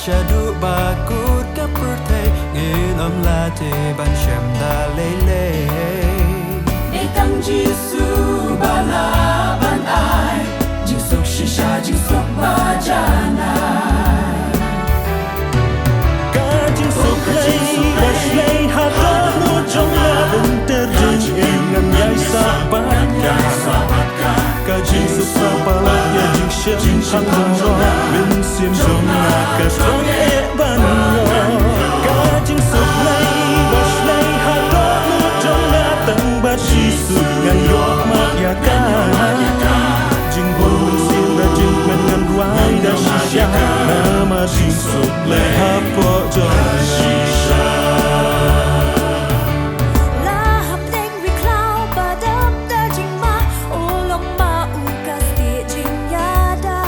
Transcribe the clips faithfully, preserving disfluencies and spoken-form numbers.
Shaduh ba kut ka pyrthei, ngin ym lah te ban shem da lei lei. Dei tang Jisu ba lah ban ai jingsuk shisha, jingsuk ba janai. Ka jingsuk lei ba shlei ha dohnud jong nga, lynter jingim ngan ïai sah bad ka. Ka jingsuk sa palat ïa jingshem jong nga, mynsiem jong nga ka sdang eh ban ïoh. Ka jingsuk lei ba shlei ha dohnud jong nga, tang bad Jisu ngan ïoh map ïa ka. Jingbun mynsiem da jingkmen ngan duwai da shisha, namar jingsuk lei hapoh jong shisha. La hapdeng ri khlaw ba dap da jingma, u long ma u ka stieh jingïada.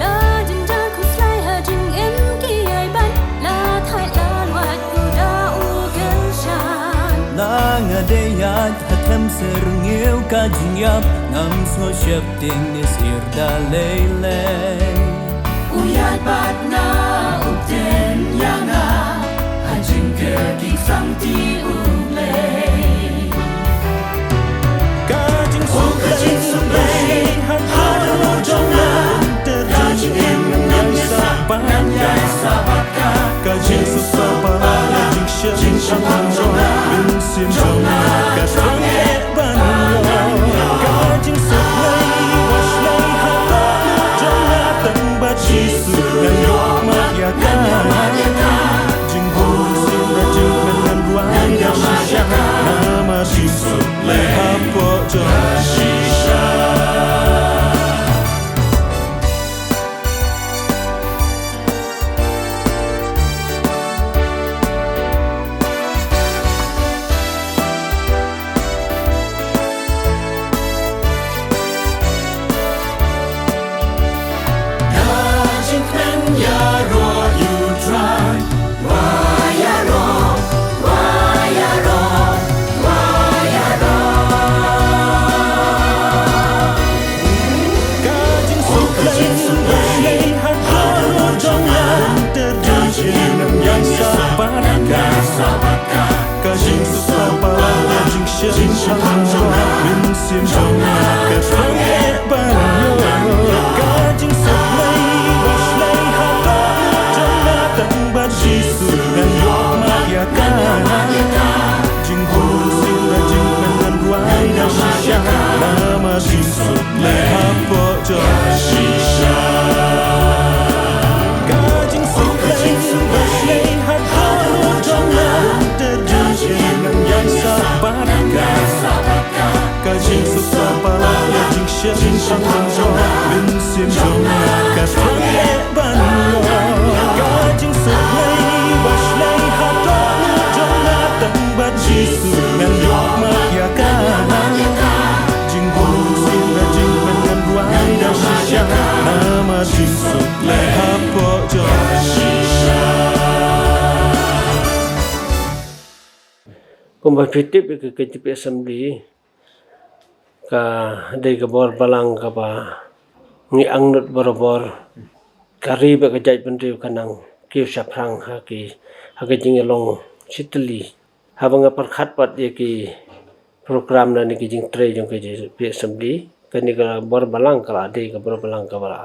La jynjar khuslai ha jingim ki ïai ban, la thait la lwait u da u gelshan. La nga dei ïaid ha them syrngiew ka jingïap, ngam sngew sheptieng ne sir da lei lei. U ïaid bad nga, u ktien ïa nga ha jingker ki ksangti U Blei. Ka jingsuk lei, ka jingsuk lei ha dohnud jong nga, lynter jingim ngan ïai sah bad ka. Ka jingsuk sa palat ïa jingshem jong nga, mynsiem jong nga ka sdang eh ban ïoh. Ka jingsuk lei ba shlei ha dohnud jong nga, tang bad Jisu ngan ïoh map ïa ka. Jingbun mynsiem da jingkmen ngan duwai da shisha, namar jingsuk lei hapoh jong shisha. Ka jingsuk lei, ka jingsuk lei ha dohnud jong nga, lynter jingim ngan ïai sah bad ka. Ka jingsuk sa palat ïa jingshem jong nga, mynsiem jong nga ka sdang eh ban ïoh. Ka jingsuk lei ba shlei ha dohnud jong nga, tang bad Jisu ngan ïoh map ïa ka. Jingbun mynsiem da jingkmen ngan duwai da shisha, namar jingsuk lei hapoh jong shisha. Ka jingsuk lei ba shlei ha dohnud jong nga, lynter jingim ngan ïai sah bad ka. Ka jingsuk sa palat ïa jingshem jong nga, mynsiem jong nga ka sdang eh ban ïoh. Ka jingsuk lei ba shlei ha dohnud jong nga, tang bad Jisu ngan ïoh map ïa ka. Jingbun mynsiem da jingkmen ngan duwai da shisha, namar jingsuk lei hapoh jong shisha. Kumba phi tip ïa ka K J P Assembly ka dei ka bor balang kaba ngi angnud barabor, ka ri bad ka jaitbynriew ka nang kiew shaphrang ha ki, ha ka jingïalong shitylli. Haba nga pyrkhat pat ïa ki program lane ki jingtrei jong ka K J P Assembly, kane ka bor balang ka la dei ka bor balang kaba la,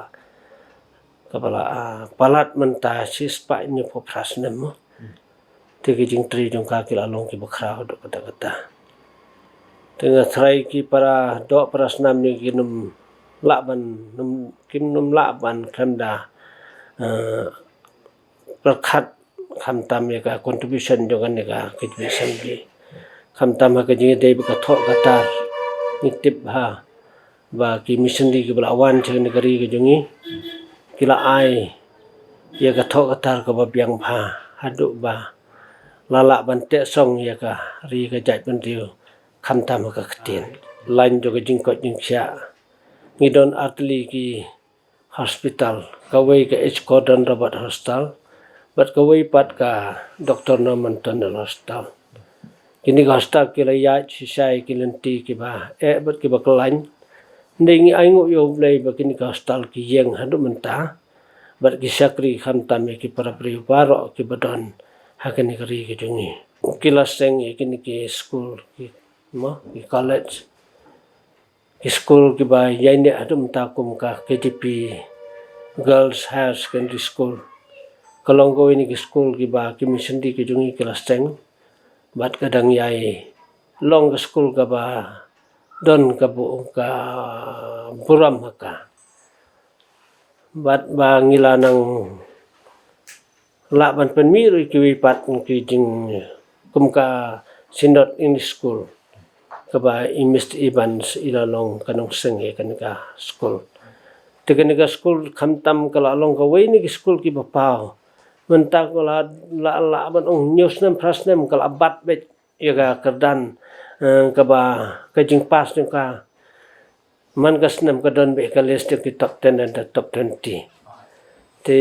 kaba la, ah, palat mynta shispah hynñiewphew phra snem mo. Te ki jingtrei jong ka ki la long kiba khraw haduh katta katta. Te nga tharai ki para doh para snam ne kim lah ban, kim, kim lah ban khlem da, eh, pyrkhat khamtam ïa ka contribution jong kane ka K J P Assembly. Khamtam ha ka jingïadei bad ka thoh ka tar, ngi tip ha ba ki missionary kiba la wan sha kane ka ri ka jong ngi ki la ai ïa ka thoh ka tar kaba biang bha haduh ba la lah ban teh song ïa ka ri ka jaitbynriew khamtam ha ka ktien. Lain jong ka jingkoit jingkhiah, ngi don artylli ki hospital, kawei ka H Gordon Roberts Hospital bad kawei pat ka Doctor Norman Tunnell Hospital. Kine ki hospital ki la ïaid shisha ïa ki lynti kiba eh bad kiba khlaiñ. Hynrei ngi ainguh ïa U Blei ba kine ki hospital ki ïeng haduh mynta. bad ki shakri khamtam ïa ki para briew baroh kiba don ha kane ka ri ka jong ngi. Ki la seng ïa kine ki skul, ki, mo, ki college. Ki skul kiba ïaineh haduh mynta kum ka K T P Girls Higher Secondary School. Ka long kawei na ki skul kiba ki missionary ki jong ngi ki la seng. Bad ka dang ïai long ka skul kaba don ka bu-, ka burom ha ka. Bad ba ngi la nang lah ban pynmih ruh ïa kiwei pat ki jing kum ka Synod English School kaba i Mister Evans i la long ka nongseng ïa kane ka skul. Te kane ka skul khamtam ka la long kawei na ki skul kiba paw. Mynta ka la, la, la ban ong hynñiew snem phra snem ka la bat beit ïa ka kyrdan, eh, kaba ka jingpass jong ka man ka snem ka don beit ha ka list jong ki top ten and the top twenty. Te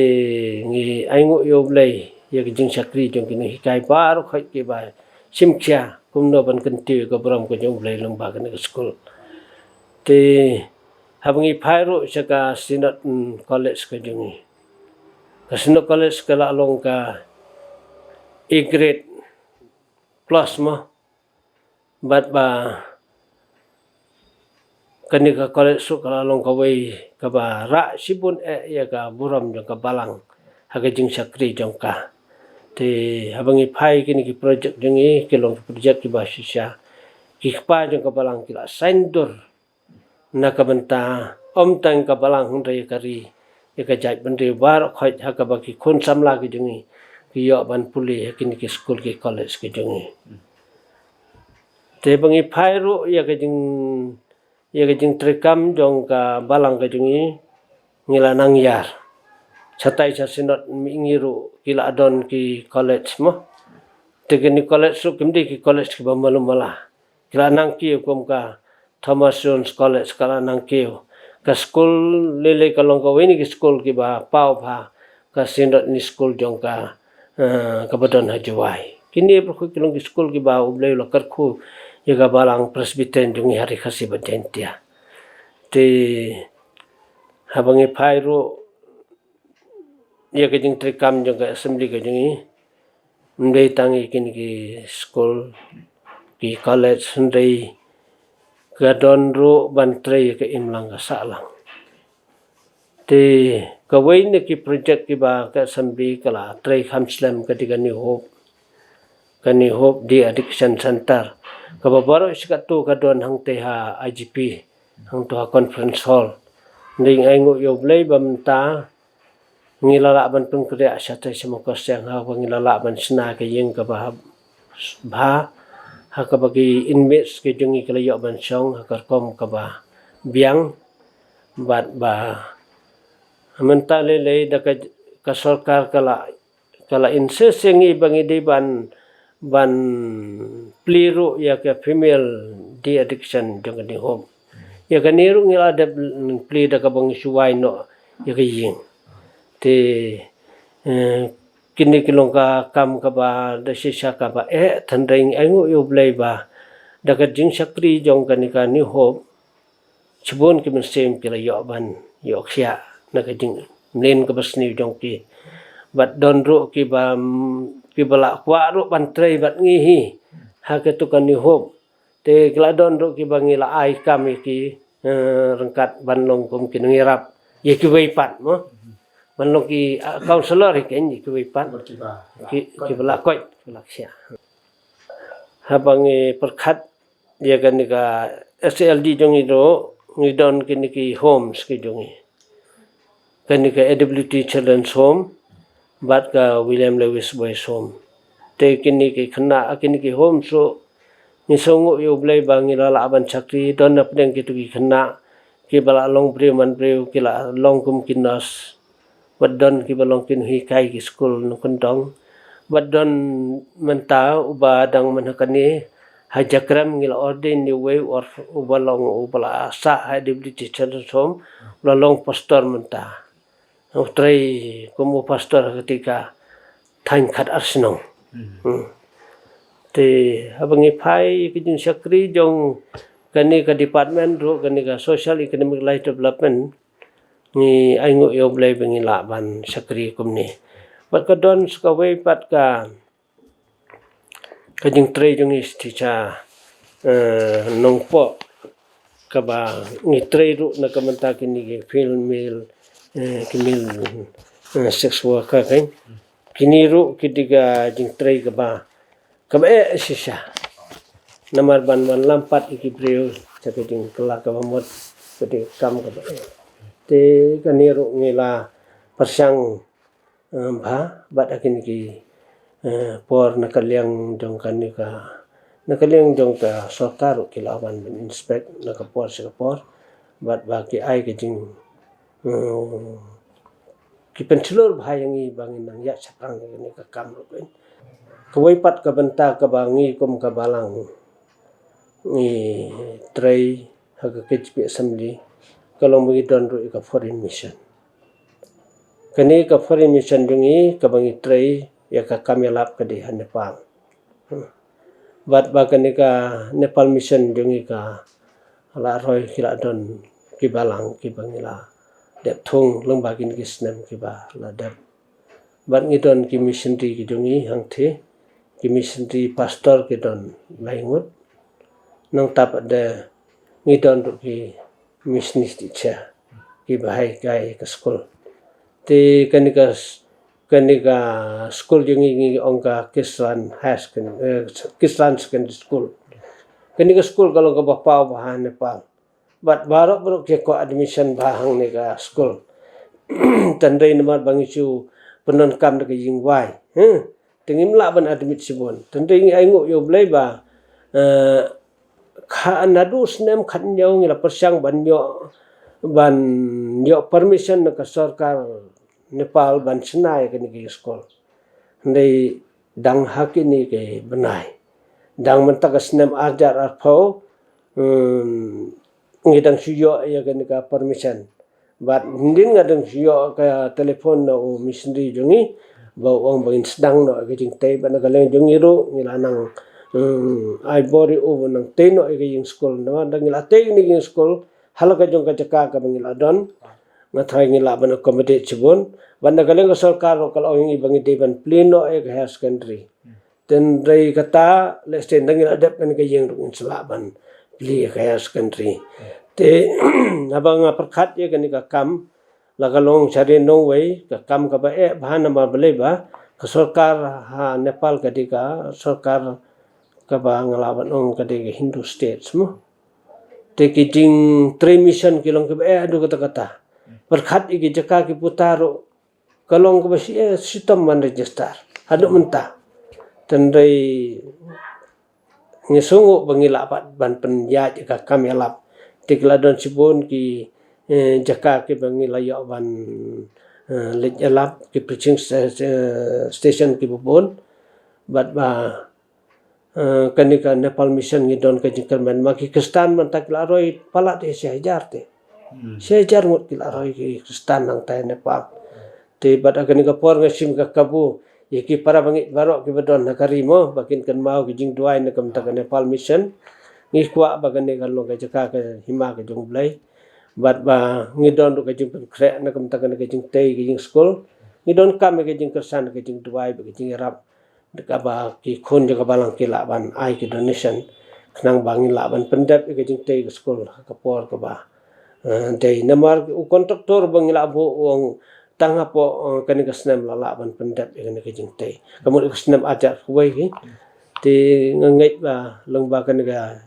ngi ainguh ïa U Blei ïa ka jingshakri jong ki nonghikai baroh khoit kiba shim khia kumno ban kyntiew ïa ka burom ka jong U Blei lyngba kane ka skul. Te haba ngi phai ruh sha ka Synod, mm, College ka jong ngi. Ka Synod College ka la long ka A grade plus mo. Bad ba kane ka college ruh ka la long kawei kaba rah shibun eh ïa ka burom jong ka balang ha ka jingshakri jong ka. Te haba ngi phai kine ki project jong ngi ki long ki project kiba shisha. Ki kpa jong ka balang ki la sign dur na ka bynta ym tang ka balang hynrei ka ri, ïa ka jaitbynriew baroh khoit ha kaba ki khun samla ki jong ngi ki ïoh ban pule ha kine ki skul ki college ki jong ngi. Te ba ngi phai ruh ïa ka jing, ïa ka jingtreikam jong ka balang ka jong ngi, ngi la nang ïar. Shatai sha Synod mihngi ruh ki la don ki college mo. Te kine college ruh kim dei ki college kiba malu mala. Ki la nang kiew kum ka Thomas Jones College ka la nang kiew. Ka skul lei lei ka long kawei na ki skul kiba paw bha, ka Synod English School jong ka, eh, kaba don ha Jowai. Kine baroh ki long ki skul kiba U Blei u la kyrkhu ïa ka balang Presbyterian jong ngi ha Ri Khasi bad Jaintia. Te haba ngi phai ruh ïa ka jingtreikam jong ka assembly ka jong ngi, ym dei tang ïa kine ki skul, ki college, hynrei ka don ruh ban trei ïa ka imlang ka sahlang. Te kawei na ki project kiba ka assembly ka la trei kham slem ka dei ka New Hope. Ka New Hope De-Addiction Center kaba baroh shi katto ka don hangtei ha I G P, hangto ha conference hall. Hynrei ngi ainguh ïa U Blei ba mynta ngi la lah ban pynkhreh shatai sha Mawkyrsiang ha kaba ngi la lah ban shna ka ïing kaba bha, ha kaba ki inmates ki jong ngi ki la ïoh ban shong ha ka rukom kaba biang. Bad ba mynta lei lei da ka, ka sorkar ka la, ka la insist ïa ngi ba ngi dei ban, ban plie ruh ïa ka female de-addiction jong ka New Hope. Ïa kane ruh ngi la dep plie da kaba ngi shu wai noh ïa ka ïing. Te, eh, kine ki long ka kam kaba da shisha kaba eh, hynrei ngi ainguh ïa U Blei ba da ka jingshakri jong kane ka New Hope, shibun ki mynsiem ki la ïoh ban ïoh khiah na ka jingmlien kaba sniew jong ki. Bad don ruh kiba, kiba la kwah ruh ban trei bad ngi hi ha kato ka New Hope. Te ki la don ruh kiba ngi la ai kam ïa ki, eh, ryngkat ban long kum ki nongïarap ïa kiwei pat mo. Ban long ki, ah, counselor hi kein ïa kiwei pat. Ki, kiba la koit, kiba la khiah. Haba ngi pyrkhat ïa kane ka S A L D jong ngi ruh, ngi don kine ki homes ki jong ngi. Kane ka A W T Children's Home bad ka William Lewis Boys Home. Te kine ki khynnah, kine ki homes ruh ngi sngewnguh ïa U Blei ba ngi la lah ban shakri, don na pdeng kito ki khynnah kiba la long briew man briew, ki la long kum ki nurse. Bad don kiba long ki nonghikai ki skul nongkyndong. Bad don mynta uba dang man ha kane ha Jakrem ngi la ordain ïa uwei u orph-, uba long uba la sah ha A W T Children's Home, u la long pastor mynta. U trei kum u pastor ha kata ka thaiñ Khatarshnong. Hmm. Te haba ngi phai ka jingshakri jong kane ka department ruh, kane ka Social Economic Life Development, ngi ai nguh ïa U Blei ba ngi lah ban shakri kumne. Bad ka don sa kawei pat ka ka jingtrei jong ngi sha, eh, nongpoh kaba ngi trei ruh na ka bynta kine ki female, eh, ki male, eh, sex worker kan. Kine ruh ki dei ka jingtrei kaba, kaba eh shisha. Namar ban wanlam pat ïa ki briew sha ka jingkylla kaba mut, ka dei ka kam kaba eh. Te kane ruh ngi la pyrshang, eh, bha, bad ha kine ki, eh, por na ka liang jong kane ka, na ka liang jong ka sorkar ruh ki la wan ban inspect na ka por sha ka por, bad ba ki ai ka jing, eh, ki pynshlur bha ïa ngi ba ngin nang ïaid shaphrang ïa kane ka kam ruh kan. Kawei pat ka bynta kaba ngi kum ka balang ngi trei ha ka K J P Assembly, ka long ba ngi don ruh ïa ka foreign mission. Kane ka foreign mission jong ngi kaba ngi trei ïa ka kam ïalap ka dei ha Nepal. Bad ba kane ka Nepal mission jong ngi ka la roi ki la don ki balang kiba ngi la dep thung lyngba kine ki snem kiba la dep. Bad ngi don ki missionary ki jong ngi hangtei, ki missionary pastor ki don lai ngut. Nangta pat de ngi don ruh ki missionary teacher kiba hai kai ka skul. Te kane ka s-, kane ka skul jong ngi ngi ong ka Kislan High Secondary, eh, Kislan Secondary School. Kane ka skul ka long kaba paw bha ha Nepal. Bad baroh baroh ki kwah admission bha hangne ka skul. Tang dei namar ba ngi shu pyndonkam da ka ïing wai. Huh? Te ngim lah ban admit shibun. Tang dei ngi ai nguh ïa U Blei ba, eh, kha naduh snem khathynñiew ngi la pyrshang ban ïoh, ban ïoh permission na ka sorkar Nepal ban shna ïa kane ka skul. Hynrei dang ha kine ki bnai, dang mynta ka snem arhajar arphew, um, ngi dang shu ïoh ïa kane ka permission. Bad hadien nga dang shu ïoh ka telephone na u missionary jong ngi ba u ong ba ngin sdang noh ïa ka jingtei, bad na ka liang jong ngi ruh ngi la nang, um, ai bor ïa u ba nang tei noh ïa ka ïing skul. Namar da ngi la tei ïa ka ïing skul ha la ka jong ka jaka kaba ngi la don, nga tharai ngi lah ban accommodate shibun. Bad na ka liang ka sorkar ruh ka la ong ïa ngi ba ngi dei ban plie noh ïa ka higher secondary. Tang dei kata, lehse tang dang ngi la dep kane ka ïing ruh ngin sa lah ban plie ïa ka higher secondary. Te haba nga pyrkhat ïa kane ka kam, la ka long sha ri nongwei ka kam kaba eh bha namar balei ba ka sorkar ha Nepal ka dei ka sorkar kaba nga lah ban ong ka dei ka Hindu state mo. Te ki jingtrei mission ki long kiba eh haduh katta katta. Pyrkhat ïa ki jaka ki puta ruh ka long kaba shi-, eh, shitom ban register haduh mynta. Tang dei ngi sngew ba ngi lah pat ban pynïaid ïa ka kam ïalap. Te ki la don shibun ki, eh, jaka kiba ngi la ïoh ban, eh, leit ïalap, ki preaching sta-, eh, station kiba bun. Bad ba, eh, kane ka Nepal Mission ngi don ka jingkyrmen, ma ki Khristan mynta ki la roi palat ïa shi hajar te. Hmm. Shi hajar ngut ki la roi ki Khristan nangta Nepal. Te bad ha kane ka por nga shim ka kabu ïa ki para bangeit baroh kiba don ha ka ri mo, ba kin kynmaw ki jingduwai na ka bynta ka Nepal Mission. Ngi kwah ba kane kan long ka jaka ka hima ka jong U Blei. Bad ba ngi don ruh ka jingpynkhreh na ka bynta kane ka jingtei ka jingskul. Ngi donkam ïa ka jingkyrshan, ka jingduwai bad ka jingïarap. Kaba ki khun jong ka balang ki lah ban ai ki donation khnang ba ngin lah ban pyndep ïa ka jingtei ka skul ha ka por kaba, eh, dei. Namar u kontraktor ba ngi lah buh u ong tang hapoh, eh, kane ka snem la lah ban pyndep ïa kane ka jingtei. Ka mut ïa ka snem arhajar khatwei ki. Te nga ngeit ba lyngba kane ka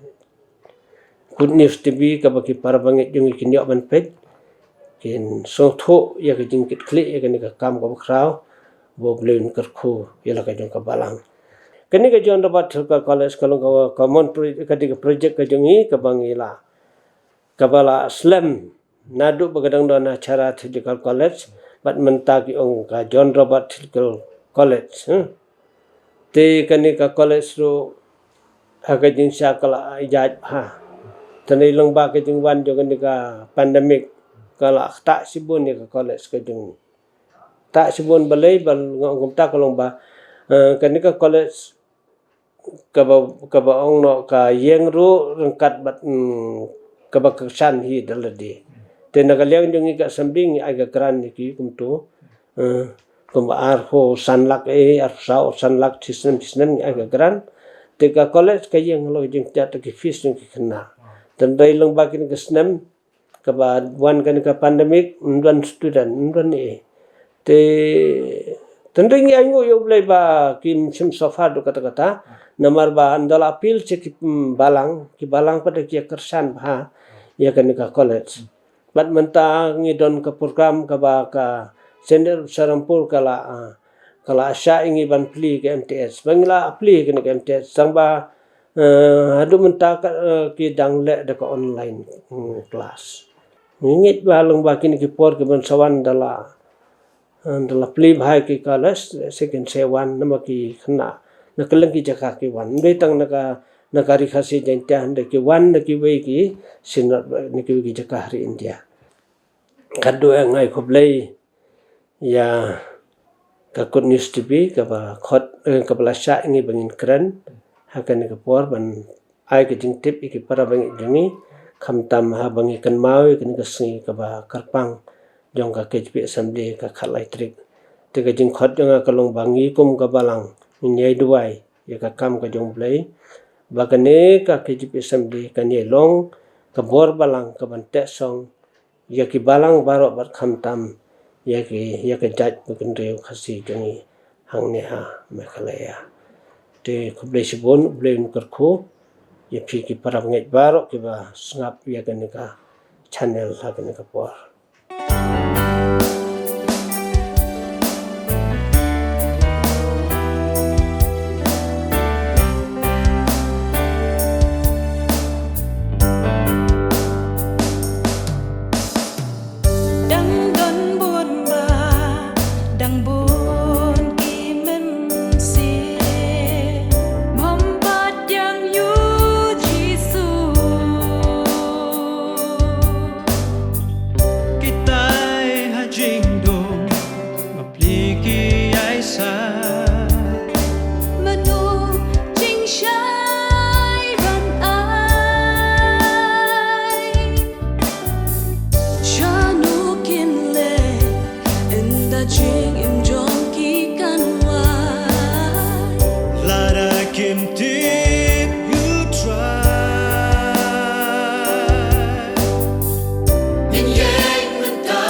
Good News T V kaba ki para bangeit jong ngi kin ïoh ban peit, kin sngewthuh ïa ka jingkitkhlieh ïa kane ka kam kaba khraw ba U Blei un kyrkhu ïa la ka jong ka balang. Kane ka John Roberts Theological College ka long ka, ka mon pro-, ka dei ka project ka jong ngi kaba ngi la, kaba la slem naduh ba ka dang don ha Chara Theological College, bad mynta ki ong ka John Roberts Theological College, eh. Te kane ka college ruh ha ka jingshisha ka la ïaid bha. Te na lyngba ka jingwan jong kane ka pandemic ka la ktah shibun ïa ka college ka jong ngi. Ktah shibun balei, ba nga ong kumta ka long ba, eh, kane ka college kaba, kaba ong noh ka ïeng ruh ryngkat bad, mm, kaba kyrshan hi da lade. Te na ka liang jong ngi ka assembly ngi ai ka grant ïa ki kumto. Eh, kumba arphew san lak, eh, arphew saw san lak shi snem shi snem ngi ai ka grant. Te ka college ka ïeng halor ka jingthiah ki fees jong ki khynnah. Te hynrei lyngba kine ki snem kaba wan kane ka pandemic, ym don student, ym don ei. Te hynrei ngi ainguh ïa U Blei ba kim shym suffer haduh katta katta. Namar ba ynda la appeal sha ki, mm, balang, ki balang pat ki ïa kyrshan bha ïa kane ka college. Bad mynta ngi don ka program kaba ka Saint Elizabeth Serampore ka la, ah, ka la shah ïa ngi ban plie ka M T S. Ba ngi la plie kane ka M T S. Tang ba, eh, haduh mynta ka, eh, ki dang leh da ka online, mm, class. Ngi ngeit ba lyngba kine ki por kiban sa wan da la, eh, da la plie bha ïa ki college, se kin sa wan namar ki khynnah na kylleng ki jaka ki wan. Ym dei tang na ka, na ka Ri Khasi Jaiñtia, hynrei ki wan na kiwei ki synod, na kiwei ki jaka ha ri India. Katto ngi ai khublei ïa ka Good News T V kaba khot, eh, kaba la shah ïa ngi ba ngin kren ha kane ka por ban ai ka jingtip ïa ki para bangeit jong ngi, khamtam haba ngi kynmaw ïa kane ka sngi kaba kyrpang jong ka K J P Assembly ka khatlai tarik. Te ka jingkhot jong nga ka long ba ngi kum ka balang ngin ïai duwai ïa ka kam ka jong U Blei, ba kane ka K J P Assembly kan ïai long ka bor balang kaban teh song ïa ki balang baroh bad khamtam ïa ki, ïa ka jaitbynriew Khasi jong ngi hangne ha Meghalaya. Te khublei shibun, U Blei un kyrkhu ïa phi ki para bangeit baroh kiba sngap ïa kane ka channel ha kane ka por. Dang don bun ba, dang bun ki mynsiem, mom pat ïeng ïa U Jisu. Kitai ha jingdum, ma pli ki ai sa. Mano jingshai ban ai. Shano kin leh, ynda jingim jong ki kan wai. Lada kim tip u Trai. Ngin ïeng mynta,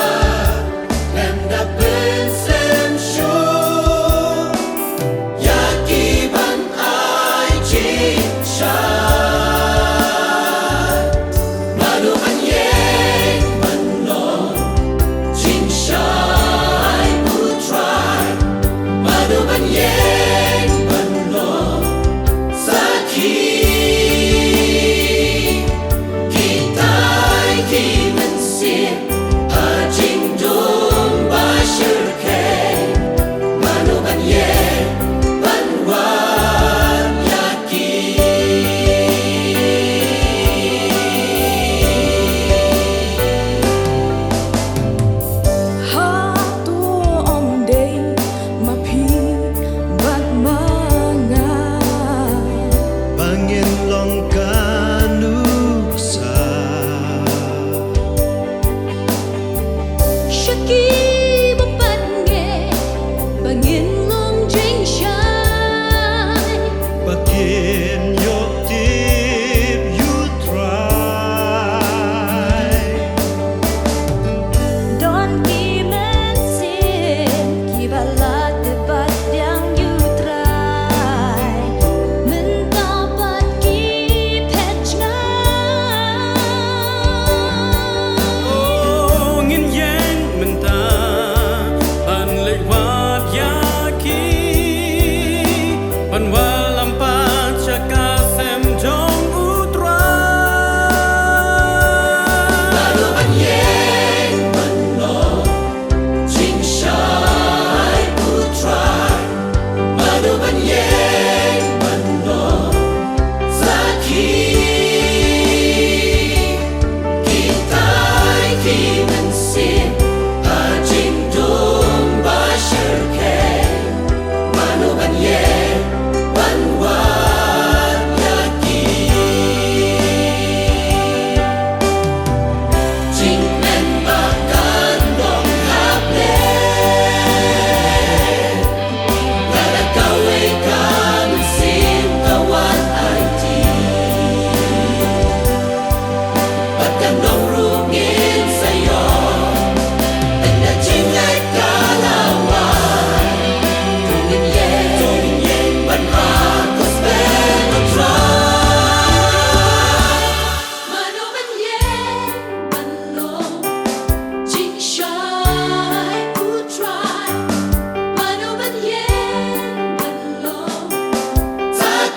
lem da pynsem shuh. Ïa ki ban ai jingshai. Mano ban ïeng ban long jingshai U Trai. Mano ban ïeng ban long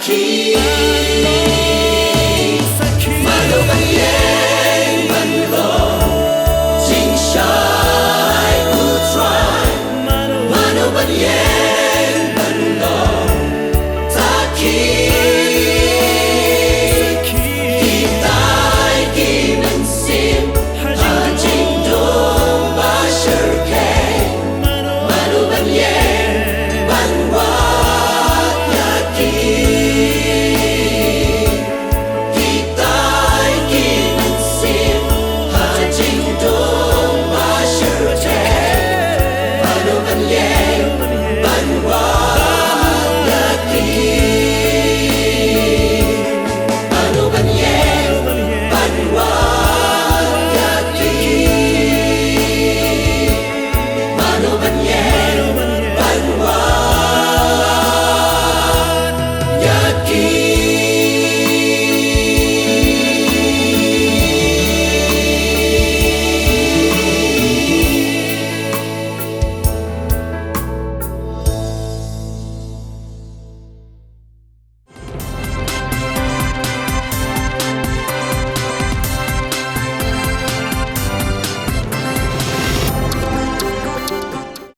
T